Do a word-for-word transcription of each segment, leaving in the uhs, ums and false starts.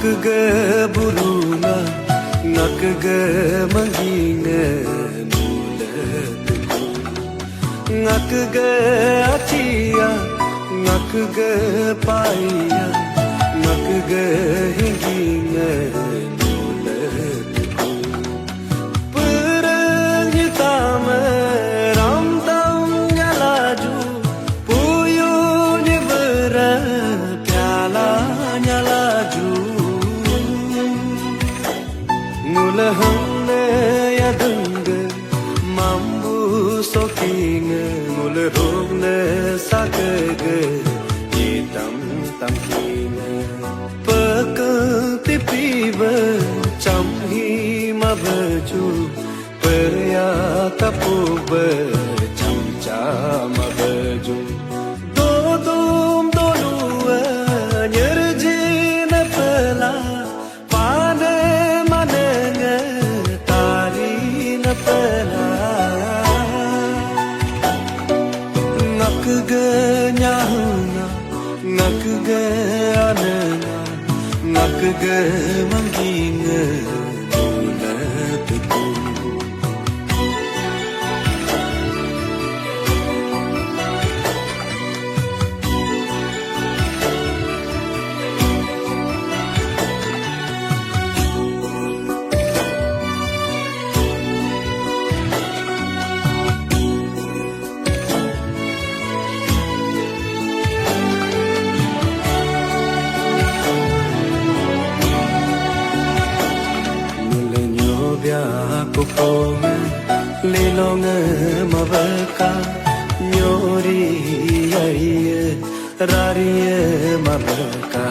Ngakge burunga, ngakge manginge nule tuku. Ngakge achia, ngakge paia, ngakge hinginge nule tuku. Pereng nyitame ramdam nyalaju, puyu nyibere piala nyalaju. Ngule hangne yadenge mambu sokinge, ngule rogne sakege itam tamkinge. Pekeng tipi be chamhi mabaju, peya tapu be chamcha mabaju. Dodum dolu nyerji na pela, pane manenge tari na pela. Ngakge nyahuna, ngakge anena, ngakge manginge nule tuku. Nule nyobia kuponge, lilonge mabeka, nyori aiye, rarie mabeka.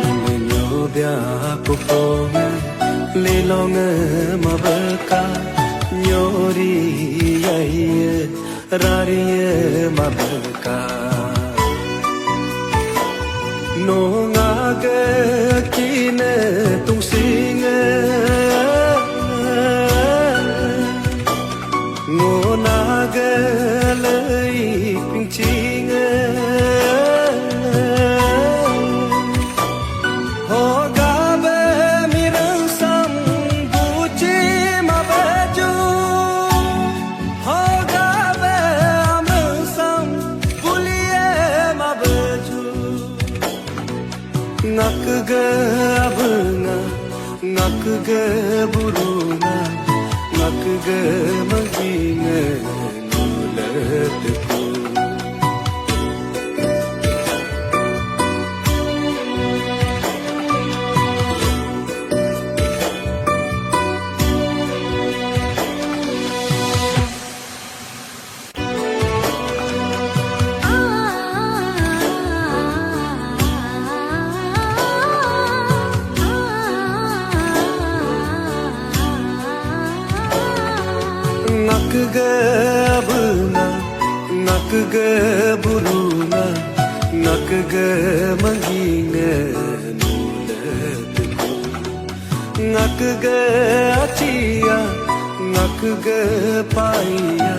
Nule nyobia kuponge, lilonge mabeka, nyori aiye, rarie mabeka. Nonga ge kine tungsinge, ngona ge lei pingchinge. Hoga be mireng sam buci mabaju. Hoga be amreng sam bulie mabaju. Ngakge abenga, ngakge burunga, ngakge manginge nule tuku. Ngakge abenga, ngakge burunga, ngakge manginge nule tuku. Ngakge achia, ngakge paia,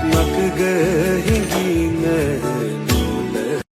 ngakge